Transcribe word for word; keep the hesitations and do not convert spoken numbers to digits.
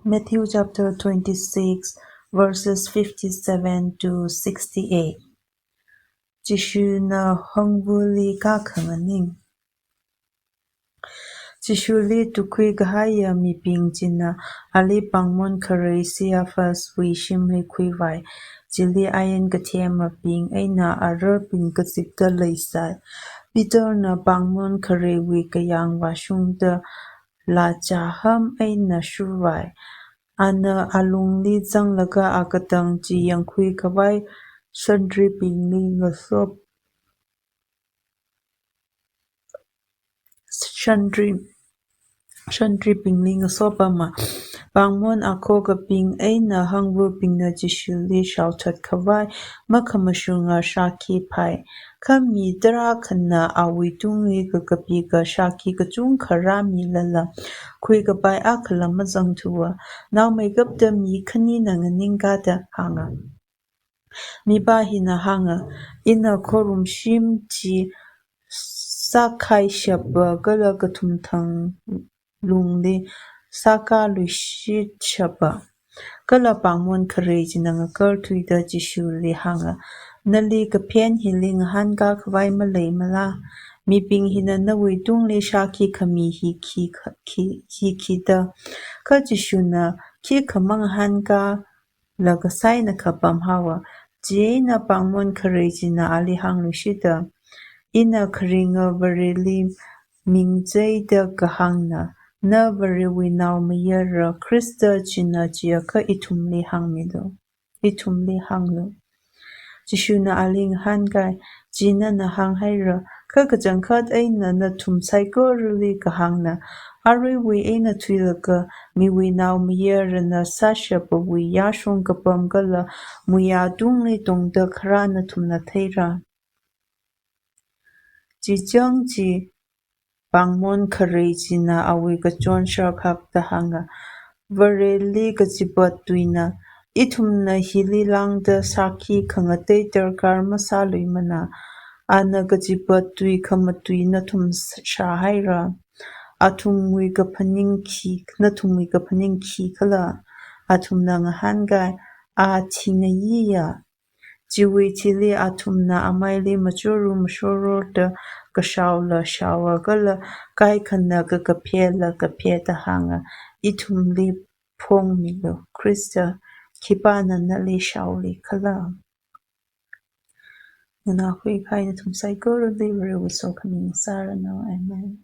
Matthew chapter twenty-six, verses fifty-seven to sixty-eight. Jishuna hangvuli kakhanganing. Jishuli tukhui kahaiya mibing china ali pāngmon kharei Caiaphaswui shimli khuivai. Chili ain kathemabing eina ararbing kazipda leisai. Peterna pāngmon khareiwui kayāng vāshungda lachaham eina shurvai. Ana alungli zanglaga akatang chi yangkhui khavai shantribingli ngasop, shantri, shantribingli ngasopama. Pāngmon akhokabing eina hangvabingna Jishuli shaothat khavai makhamashunga shākhi phai. Kha mi tarākhana awuitungli kakapika shākhi kachungkha rāmilala, khuikapai akhala mazangthuwa. Naomeikapta mi khanina nganingkada hānga. Mipā hina hānga, ina khorumshim chi sākhaishapa kala kathumthang lungli sākaluishitshapa. Kala pāngmon kharei china ngakarthuida Jishuli hānga, nali kaphen hili ngahānkā khavai maleimala? Mibing hina nawuitungli shākhi khami hi khi, khi, hi khida. Kha Jishuna khikha mangahānkā laga saina kapam haowa. Chieina pāngmon kharei china ali hāngluishita, ina kharinga Vareli mingcheida kahāngna, na Varewui naomayara Khrista china chiakha ithumli hāngmilu, ithumli hānglu. Jishuna ali ngahānkai, chi nana hānghaira, kha kachangkhat eina nathum saikorali kahāngna, aruiwui eina thuilaga miwui naomayarana sāshapawui yāshong kapam kala muiya tungli tongda kharā nathumna theira. Chichang chi pāngmon kharei china awui kachon sharkhakta hānga, Vareli kachipat tuina, ithumna hili lāngda sākhi khangatei darkar masāluimana. Ana kachipat tui khamatui nathum s-, shāhaira. Athumwui kaphaning khi, nathumwui kaphaning khikhala? Athumna ngahānkai, a thingayiya. Chiwui thili athumna amaili machoru mashororda kashaola shaowa kala kaikhana kakaphela kapheda hānga, ithumli phongmilu. Khrista, khipāna nali shaoli khala? Nganākhui kahai nathum saikorali Varewui sokhami sāranu. Amen.